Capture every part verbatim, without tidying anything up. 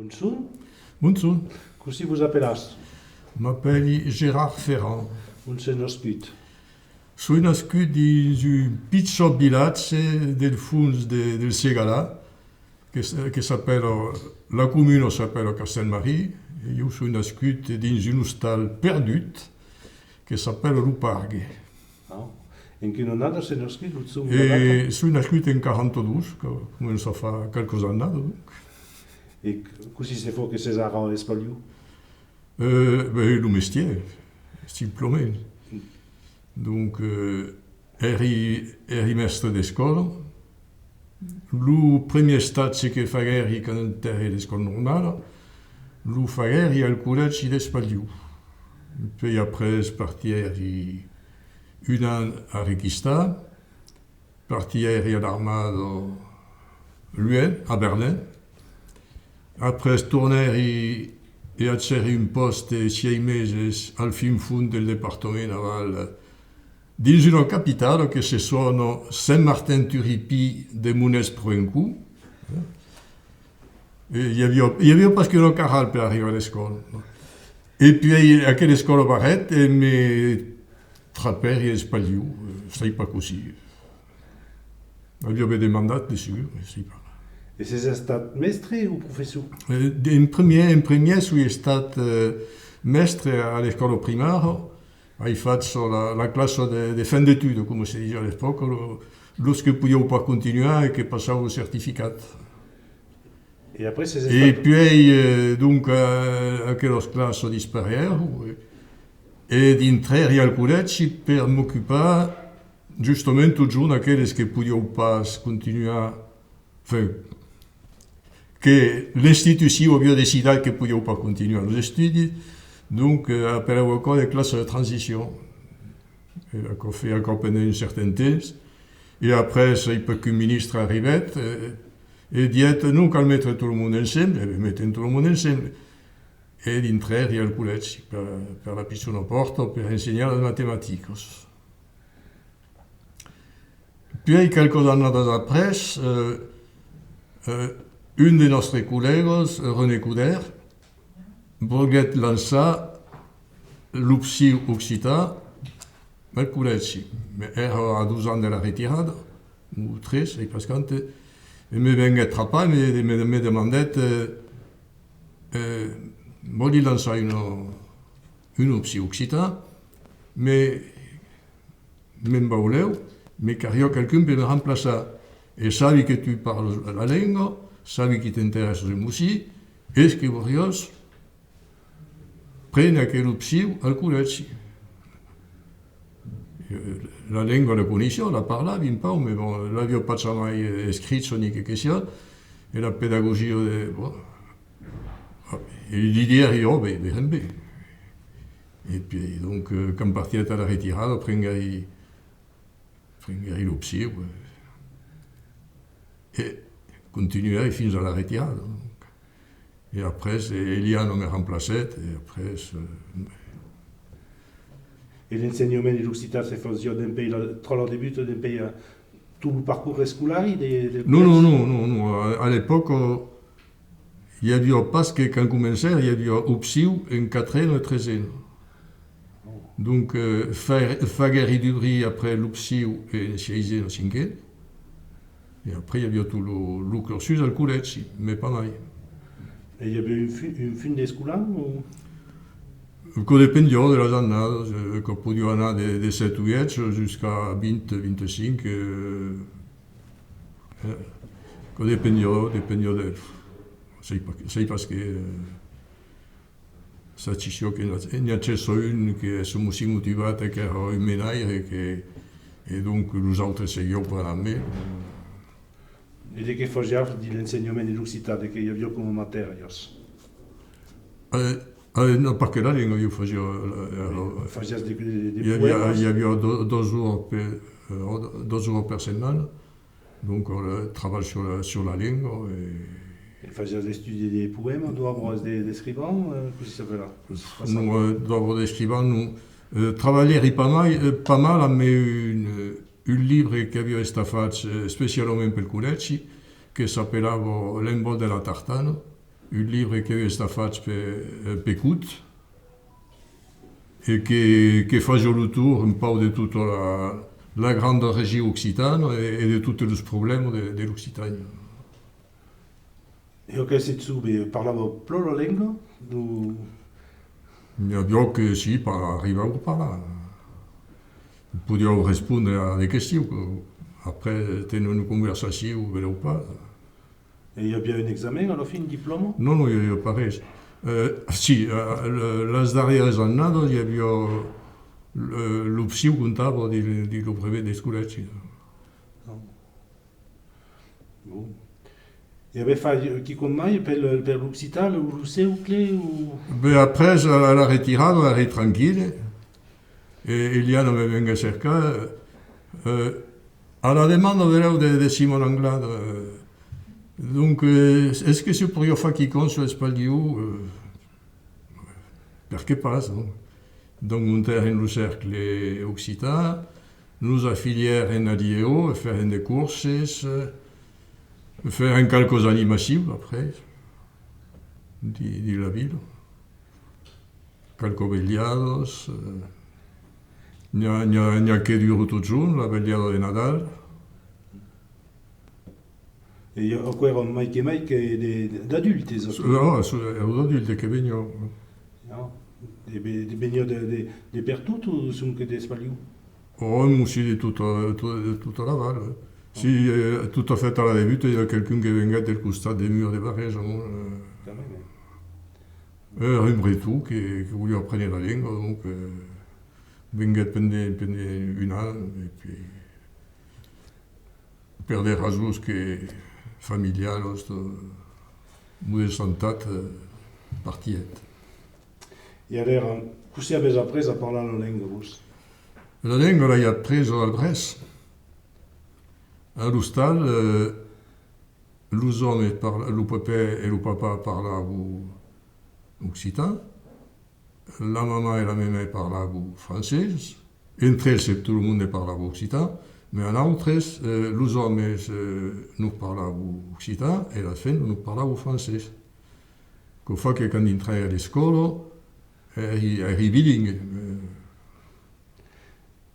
Bonjorn. Bonjorn. Cossí vos apelatz? M'apèli Gérard Ferrand. Ont sètz nascut? Soi nascut dins un pichòt vilatge del fons de, del Segalar, que s-, que s'apèla, la comuna s'apèla Castèlmarin, e ieu soi nascut dins un ostal perdut que s'apèla Lo Pargue. Ah. En quina annada sètz nascut, lo jorn de la data? E soi nascut en quaranta-dos, que comença a far qualques annadas, donc. E c-, cossí se fa que sètz ara a Espaliu? Euh, ben, lo mestièr, simplament. Donc, euh, èri, èri mèstre d'escòla. Lo premier estatge que faguèri quand èri a l'escòla normala, lo faguèri al collègi d'Espaliu. Puèi après partièri un an a Requistar, partièri a l'armada luènh, a Berlin. Après tornèri e agèri un pòste sièis meses al fin fons del departament aval, dins una capitala que se sona Saint-Martin-Turipie de Monèts-Provençaux. E i aviá, i aviá pas que una carrala per arribar a l'escòla. E puèi aquela escòla barrèt e me trapèri a Espaliu, sai pas cossí. Aviá ben demandat, de segur, sai pas. E sètz estat mèstre o professor? Eh, de, en premier, en premier, soi estat, eh, mèstre a l'escòla primària. Ai fach la, la classa de, de fin d'études, coma se disiá a l'epòca, lo, los que podián pas continuar e que passavan lo certificat. E après, sètz estat... E puèi, eh, donc, eh, aquelas classas dispareguèron, e, e dintrèri al collègi per m'ocupar justament totjorn aqueles que podián pas continuar, enfin, que l'institucion aviá decidat que podián pas continuar los estudis, donc, eh, apelavan aquò de classe de transition. E aquò fèt aquò pendent un certain temps. E après, sai pas quin ministre arribèt, eh, e dièt: «Non, cal metre tot lo monde ensemble.» E ben, metèm tot lo monde ensemble. E dintrèri al collègi per, per la pichona pòrta per ensenhar las matematicas. Puèi, qualques annadas après, eh, eh, un de nòstres collègas, René Coudert, volguèt lançar l'opcion occitan al collègi. Èra a dos ans de la retirada, o tres, sai pas quant, e me venguèt trapar e me, me, me demandèt, eh, eh, vòli lançar una, una opcion occitan, me, me'n vau lèu, me cariá qualqu'un per me remplaçar. E sabi que tu parlas la lenga, sabi que t'interèssas un bocin, es que voldriás prene aquela opcion al collègi? La lenga la coneissiá, la parlavi un pauc, mas bon, l'aviá pas jamai, eh, escricha ni que que siá, e la pedagogia de, bon, e li diguèri: «Ò, ben, ben, ben.» E puèi, donc, eh, quand partièt a la retirada, prenguèri, prenguèri l'opcion, eh, e continuèri fins a la retirada, donc. E après, eh, Eliana me remplacèt, e après, eh... E l'ensenhament de l'occitan se fasiá dempuèi la, tra la debuta, dempuèi, eh, tot lo parcors escolari de, de... Non, non, collègi? Non, non, non. A, a l'epòca, i aviá pas que, quand comencèri, i aviá opcion en quatrena e tresena. Donc, eh, fa-, faguèri dubrir après l'opcion en sièisena, cinquena. E après, i aviá tot lo, lo cursus al collègi, mas pas mai. E i aviá un fu-, un fum d'escolans, o? Aquò dependiá de las annadas, eh, que podiá anar de, de sèt o uèch jusqu'a vint, vint-e-cinc, eh, eh, aquò dependiá, dependiá de, sai pas, sai pas que, eh, Sachissiá que n'i a-, n'i agèssa un que es un bocin motivat e qu'èra un menaire e que, e donc los autres seguián pas amb el. E de qué fasiatz dins l'ensenhament de l'occitan, de qué i aviá coma matèrias? Eh, eh, non, pas que la lenga, ieu fasiá, eh, eh... Fasiatz de, de, de... I aviá, poèmas? I aviá do-, dos oras per, eh, dos oras per setmana. Donc, euh, trabalh sur la, sur la lenga e... E fasiatz d'estudis de poèmas, d'òbras de, d'escrivans, eh, cossí s'apela? Non, eh, d'òbras d'escrivans, non. Eh, trabalhèri pas mai, eh, pas mal amb un, eh, un libre qu'aviá estat fach, eh, especialament pel collègi, que s'apelava L'embòt de la tartana, Un libre que deu estar fach per, eh, Pecout, e que, que fasiá lo torn un pauc de tota la, la granda region occitana e, e de totes los problèmas de, de l'Occitània. E aqueste jove parlava plan la lenga? Lo... N'i aviá que, si, pa-, arribava a parlar. Podiá respondre a de questions, que, après, tenir una conversacion, belèu pas. E i aviá un examen a la fin, un diplòma? Non, non, i aviá pas res. Eh, si, eh, le-, las darrièras annadas, i aviá le-, l'opcion comptava dins, dins lo brevet del collègi. Ah. Bon. E avètz fach quicòm mai per, per l'occitan, lo, lo cercle, o? Ben, après, a la, a la retirada, èri tranquille. E Eliana me venguèt cercar, eh, a la demanda, belèu, de, de Simon Anglade, eh, donc, eh, es que se podiá far quicòm sus l'espaliu, eh, perqué pas, non? Donc, montèrem lo cercle occitan, nos afilièrem a l'I E O, fèrem de corses, fèrem qualques animacions, après, dins, dins la vila. Qualques velhadas, eh, n'i a, n'i a, n'i a que dura totjorn, la velhada de Nadal. E aquò èra mai que mai que de, de, d'adultes, aquò? Ah, èra d'adultes que venián. Ah, e ve-, de, venián de, de, de pertot o sonque d'espaliu? Oh, un bocin de tota, to-, de tota la val, eh. Si, eh, tot a fait a la debuta, i a qualqu'un que venguèt del costat de Mur de Barrés, amont, eh. Quand même, eh. Èra un breton que, que voliá aprene la lenga, donc, eh, venguèt pendent, pendent un an, e puèi, per de rasons que familialas, de modèl de santat, eh, partièt. E alèra, cossí avètz aprés a parlar la lenga, vos? La lenga l'ai apresa al Brèç. A l'ostal, eh, los òmes parla-, lo pepè e lo papà parlavan occitan, la mamà e la memè parlavan francés, entre eles tot lo monde parlava occitan, mès a nautres, eh, los òmes, eh, nos parlavan occitan e las femnas nos parlavan francés. Quò fa que quand intrèri a l'escòla, èri, èri bilingue, eh.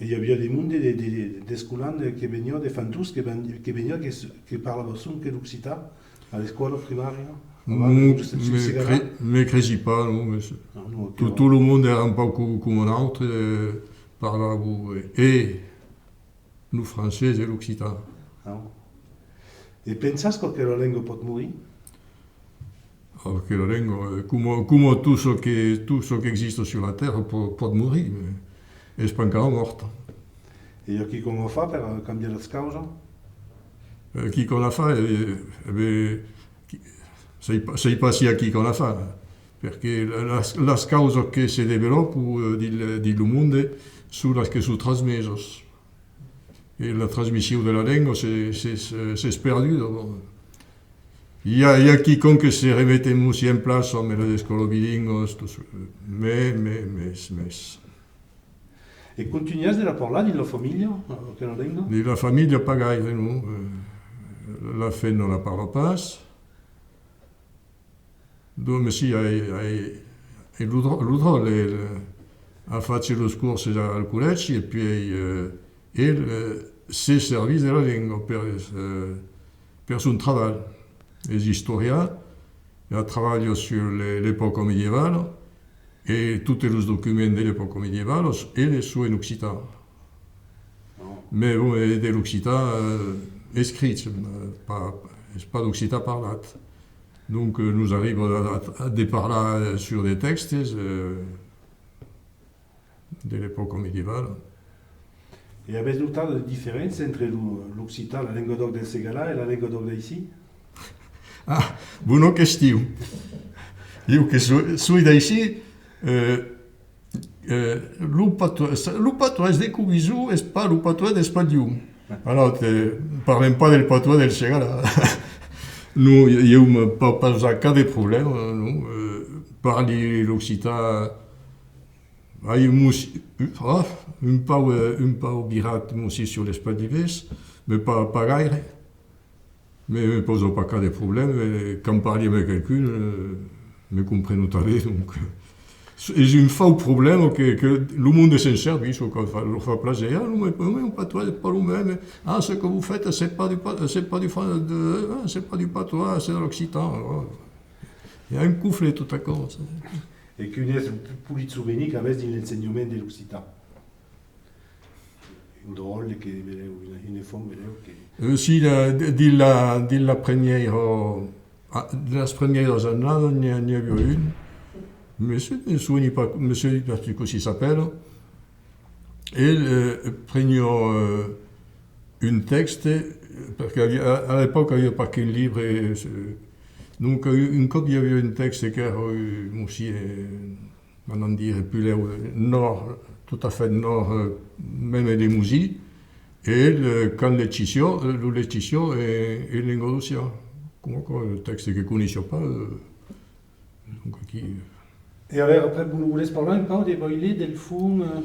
E i aviá de monde de, de, de, d'escolans que venián, de fantons que ven-, que venián, que s-, que parlavan sonque l'occitan a l'escòla primària? Non, me cre-, me cresi pas, non, mès tot, tot lo monde èra un pauc co-, coma nautres, eh, parlavan, eh, e lo francés e l'occitan. Ah. E pensas qu'aquela lenga pòt morir? Aquela lenga, eh, coma, coma tot çò que, tot çò qu'exista sus la tèrra pò-, pòt morir, mès es pas encara mòrta. E i a quicòm a far per cambiar las causas? Eh, quicòm a far, eh, eh ben, qui-, sai pa-, sai pas s'i a quicòm a far, perque la-, las, las causas que se desvelòpan, eh, dins, dins lo monde son las que son transmesas. E la transmission de la lenga se, se, se, s'es perduda, bon. I a, i a quicòm que se remet un bocin en plaça amb las escòlas bilinguas, tot çò, mès, mès, mès, mès. E contunhas de la parlar dins la familha, aquela lenga? Dins la familha, pas gaire, non. Eh, la femna la parla pas. Donc, si, ai, ai, e lo drò-, lo dròlle, el a fach los corses al collègi, e puèi, eh, el, eh, se servís de la lenga per, eh, per son trabalh. Es istorian, e trabalha sus le-, l'epòca medievala, e totes los documents de l'epòca medievala, eles son en occitan. Mès, bon, e de l'occitan, eh, escrich, eh, pas, es pas d'occitan parlat. Donc, eh, nos arriba a, a, a de parlar, eh, sus de tèxtes, eh, de l'epòca medievala. E avètz notat de diferéncia entre lo, l'occitan, la lenga d'òc del Segalar e la lenga d'òc d'aicí? Ah, bona question. Ieu que so-, soi d'aicí, eh, Eh, lo patoès, lo patoès de Cobison es pas lo patoès d'Espaliu. Alòrs, eh, parlem pas del patoès del Segalar. Non, ieu, ieu me pa-, pas cap de problèma, non. Eh, parli l'occitan, ai un mos-, ah, un pauc, eh, un pauc virat, mossí, sus l'espalivés, mès pas, pas gaire. Me, me pausa pas cap de problèma, e quand parli amb qualqu'un, eh, me comprenon tanben, donc, eh, es un fau problèma que, que lo monde se'n servís, o que fa, lor fa plaser. Ah, lo meu, lo meu patois es pas lo mème. Ah, ce que vous faites, c'est pas du pa-, c'est pas du fa-, de, ah, c'est pas du patois, c'est de l'occitan. Oh. I a un conflit, tot aquò. E quin es lo pus polit sovenir qu'avètz dins l'ensenhament de l'occitan? Un dròlle que belèu, una, una font belèu que... Eh, si, la, de, dins la, dins la premièra, ah, dins las premièras annadas, n'i a, n'i aviá un. Me se-, me soveni pas, me soveni pas cossí s'apèla. El, eh, preniá, eh, un tèxte, perque aviá, a, a l'epòca aviá pas qu'un libre, eh, donc, eh, un còp i aviá un tèxte qu'èra, eh, cossí, eh, anam dire, puslèu, eh, nòrd, tot a fait nòrd, eh, mème Lemosin, e el, eh, quand legissiá, eh, lo legissiá en, en lengadocian, coma aquò, un tèxte que coneissiá pas, eh, donc aquí, eh. E alèra, après, vo-, volètz parlar un pauc de Vailet, del fons, eh,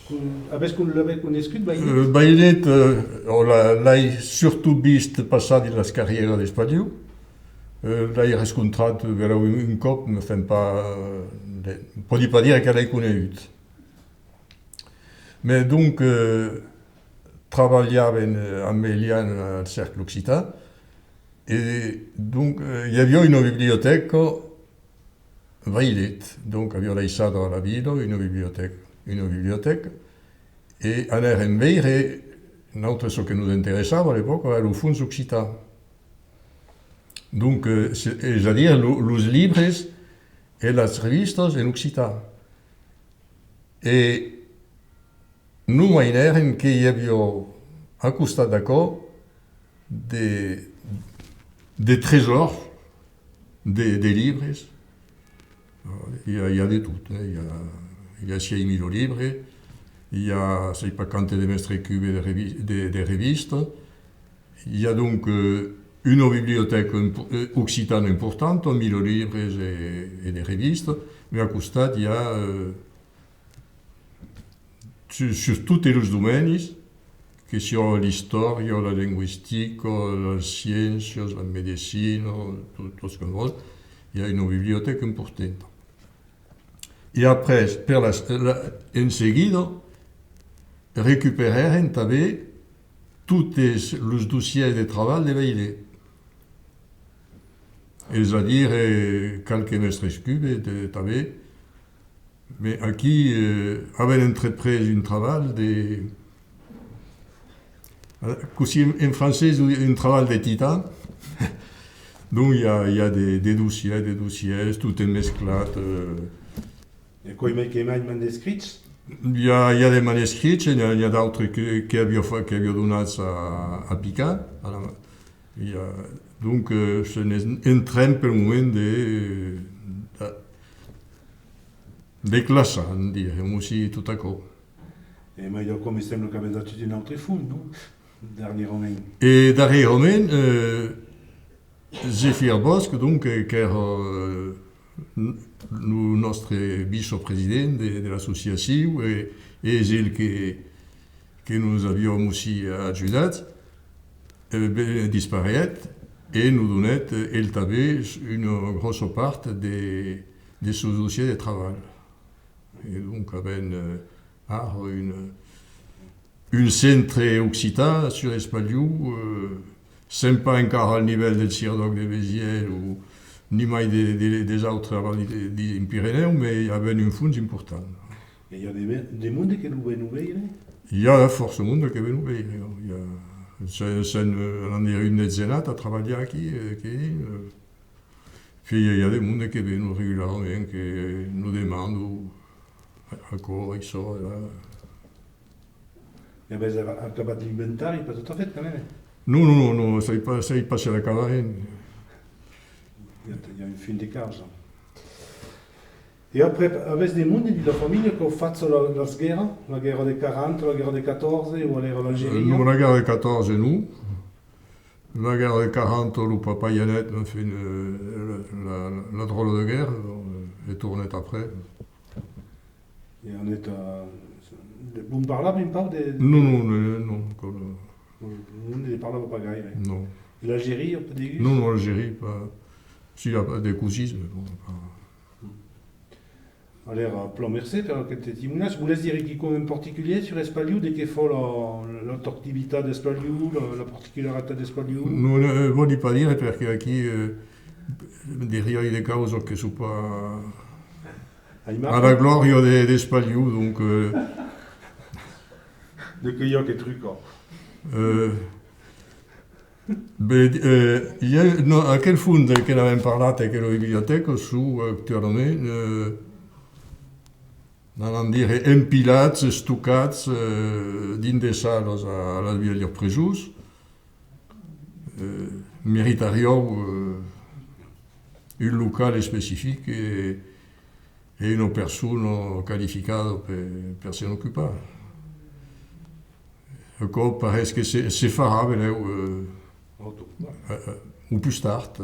con-, avètz con-, l'avètz conescut, Vailet? Eh, Vailet, eh, ò, la, l'ai surtot vist passar dins las carrièras d'Espaliu. Eh, l'ai rescontrat, eh, belèu un, un còp, me fèm pas, eh, de, pòdi pas dire que l'ai conegut. Mès donc, eh, trabalhàvem, eh, amb Eliane al Cercle Occitan, e donc, eh, i aviá una bibliotèca Vailet, donc aviá laissada a la vila una bibliotèca, una bibliotèca, e anèrem veire, nautres, çò que nos interessava a l'epòca èra lo fons occitan. Donc, eh, se-, es a dire lo, los libres e las revistas en occitan. E nos mainèrem que i aviá a costat d'aquò de, de tresòrs de, de libres. I a, i a de tot, eh? I a, i a sièis mila libres, i a sai pas quantes de Mèstre Cube de revi-, de, de revistas. I a donc, eh, una bibliotèca impo-, eh, occitana importanta, mila libres e, e de revistas, mès a costat i a, eh, sus, sus totes los domènis, que siá l'istòria, la lingüistica, las sciéncias, la medecina, tot, tot çò que vòls, i a una bibliotèca importanta. E après, per las, la, en seguida, recuperèrem tanben totes los dossièrs de trabalh de Vailet. Es a dire, eh, qualques Mèstres Cube de, tanben, Mès aquí, eh, avèm entreprés un trabalh de, eh, cossí en, en francés, un, un trabalh de titan. Donc, i a, i a de, de dossièrs, de dossièrs, tot es mesclat, eh. E quò es mai que mai manuscrits? I a, i a de manuscrits, e n'i a, n'i a d'autres que, que aviá fa-, que aviá donats a, a Picard, a la, i a, donc, eh, se n'es en tren pel moment de, de, de classar, en dire, aussi tot aquò. E mai d'aquò, me sembla qu'avètz agut un autre fons, non? Darrierament. E darrierament, eh, Zefir Bòsc, donc, eh, qu'èra, eh, n-, lo nòstre vicepresident de, de l'associacion, e, e es el que, que nos aviam aussi ajudats, eh ben, dispareguèt, e nos donèt, eh, el tanben una gròssa part de, de sos dossièrs de trabalh. E donc, avèm, eh, ara un, un centre occitan sus Espaliu, eh, sèm pas encara al nivèl del CIRDOC de Besièrs o nimai de, de, dels autres aval de, de, en Pirenèus, mès avèm un fons important. E i a de, de monde que lo venon veire? I a fòrça monde que venon veire, non? I a, sèm, sèm, eh, anam dire un detzenat a trabalhar aquí, eh, aquí, eh, Puis i a de monde que venon regularament, que nos demandon aquò, aiçò, e là. E avètz acabat l'inventari? Pas tot a fait, quand même. Non, non, non, non, sai pas, sai pas se l'acabarem. I a, i a un fum de causa. E après, avètz de monde dins la familha qu'an fach la, las guèrras, la guèrra de quaranta, la guèrra de catorze, o alèra l'Algeria? Euh, non, la guèrra de catorze, non. La guèrra de quaranta, lo papà i anèt, enfin, euh, la, la, la dròlla de guèrra, donc, euh, e tornèt après. E anèt a... Vos parlava un pauc de, de... Non, non, non, non, aquò non. Non, ne parlava pas gaire. Non. E l'Algeria, pas degun? Non, non, l'Algeria, pas. Si, i a de cosins, mais bon, pas. Alèra, plan mercé per aquel testimoniatge. Volètz dire quicòm en particulièr sur Espaliu? De qué fa la, la, l'attractivitat d'Espaliu, la, la particularitat d'Espaliu? Non, eh, vòli pas dire, perque aquí, eh, diriái de causas que son pas a la glòria de, d'Espaliu, donc, eh. De qué i a que truca? Eh, ben, eh, i a, non, aquel fons de que n'avèm parlat, aquela bibliotèca, son actualament, eh, anam dire, empilats, estocats, eh, dins de salas a, a las vièlhas presons. Eh, meritarián, eh, un local especific e, e una persona qualificada per, per se n'ocupar. Aquò pareis que se, se farà, benlèu, eh, eh, eh, o pus tard.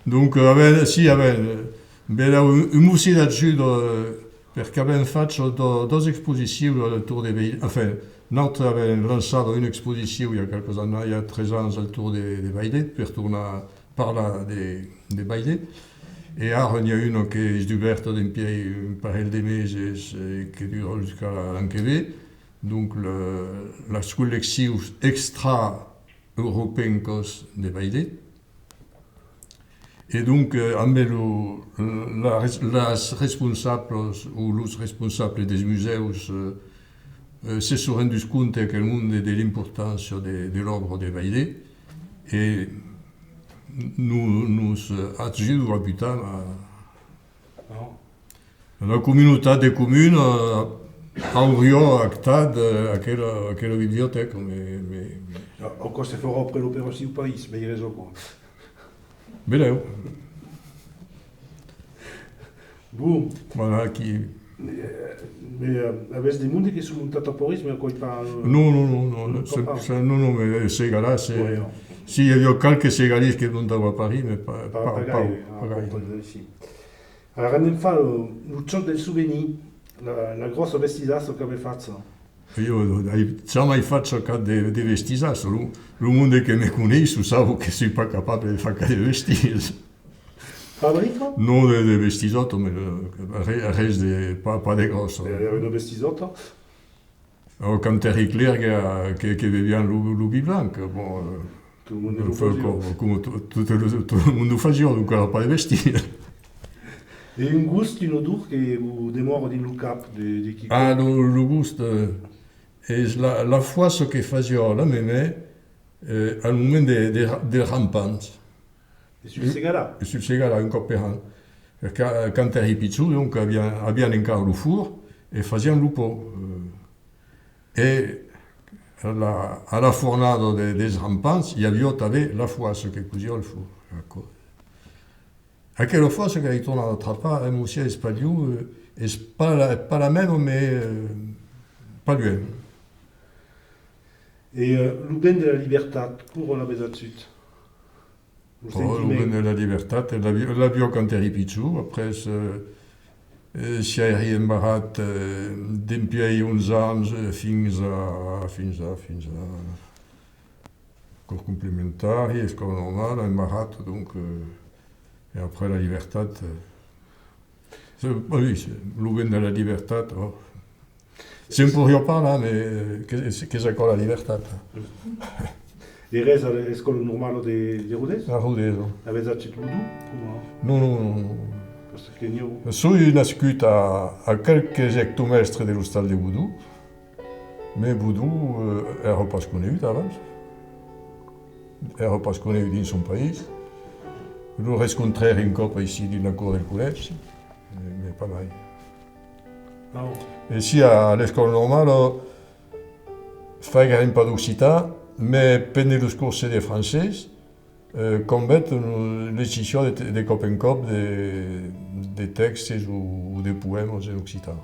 Donc, eh, avèm, si, avèm, eh, benlèu un, un bocin d'ajuda, eh, perque avèm fach do-, doas exposicions al torn de Baillet. Enfin, nautres avèm lançat una exposicion i a qualques annadas, i a tres ans al torn de, de Baillet, per tornar parlar de, de Baillet. E ara n'i a una qu'es dubèrta dempièi un parelh de meses e que dura jusca la, l'an que ven. Donc, le, las colleccions extra-europencas de Baillet. E donc, eh, ambe lo, la res-, las responsablas o los responsables dels musèus, eh, eh, se son rendus compte aquel monde de l'importància de, de l'òbra de Baillet e no-, nos, eh, ajudan a butar la, la comunautat de comunas, eh, auriá actat, eh, aquela, aquela bibliotèca, me, me, me. Aquò se farà après l'operacion País, veiràs aquò. Benlèu. Bon. Voilà, aquí. Eh, mais, eh, avètz de monde que son montats a París, mais aquò es pas, eh, non, non, non, non, non, pas, se, pas. Se, non, non, mais Segalar, se, ouais, non. Si i aviá qualques Segalins que montavan a París, mais pas, pas, pas, pas gaire, pas, ah, gaire. Pas ici. Alara anem far lo, lo jòc del sovenir, la, la gròssa bestisassa qu'avètz facha. Ieu ai jamai fach cap de, de bestisassa. Lo, lo monde que me coneis, o sabon que soi pas capable de far cap de bestias. Pas brica? Non, de, de bestisòta, mais, eh, re-, res de, pas, pas de gròssa. E una bestisòta? Quand èri clergue, que, que beviam lo, lo vin blanc, bon, eh, tot lo monde lo fasiá. Coma, coma to-, tot lo, tot lo monde lo fasiá, donc èra pas de bestias. E un gost, una odor que vos demòra dins lo cap de, de quicòm? Ah, lo, lo gost, eh, es la, la foissa que fasiá la memè, eh, al moment de, de, dels rampans. E sul Segalar? E sul Segalar, un còp per an. Perque, eh, quand èri pichon, donc, aviam, aviam encara lo forn e fasiam lo pan. Eh, e a la, a la fornada de, dels rampans, i aviá tanben la foissa que cosiá al forn. Aquò. Aquela foissa qu'ai tornat atrapar, eh, mossur Espaliu, eh, es pas la, pas la mèma, mais, eh, pas luènh. E, eh, lo vent de la libertat, quora l'avètz achut? Lo sentiment. Oh, lo vent de la libertat, l'avi-, l'aviá quand èri pichon, après, eh, eh, s'i èri embarrat, eh, dempièi onze ans, eh, fins a, fins a, fins a, cors complementari, escòla normala, embarrat, donc, eh, e après la libertat, eh, Se, oui, se, lo vent de la libertat, oh. Se'n poiriá parlar, mais, eh, que, qu'es aquò la libertat? Eretz a l'escòla normala de, de Rodés? A Rodés, oh. Avètz achut Bodon, coma? Non, non, non, non. Parce que n'i a... Soi nascut a, a qualques ectomèstres de l'ostal de Bodon. Mès Bodon, eh, èra pas conegut abans. Èra pas conegut dins son país. Lo rescontrèri un còp aicí dins la cort del collègi, mès, mès pas mai. Ah bon? E si a, a l'escòla normala faguèrem pas d'occitan, mès pendent los corses de francés, Eh, Combet, eh, legissiá de, de còp en còp de, de tèxtes o, o de poèmas en occitan.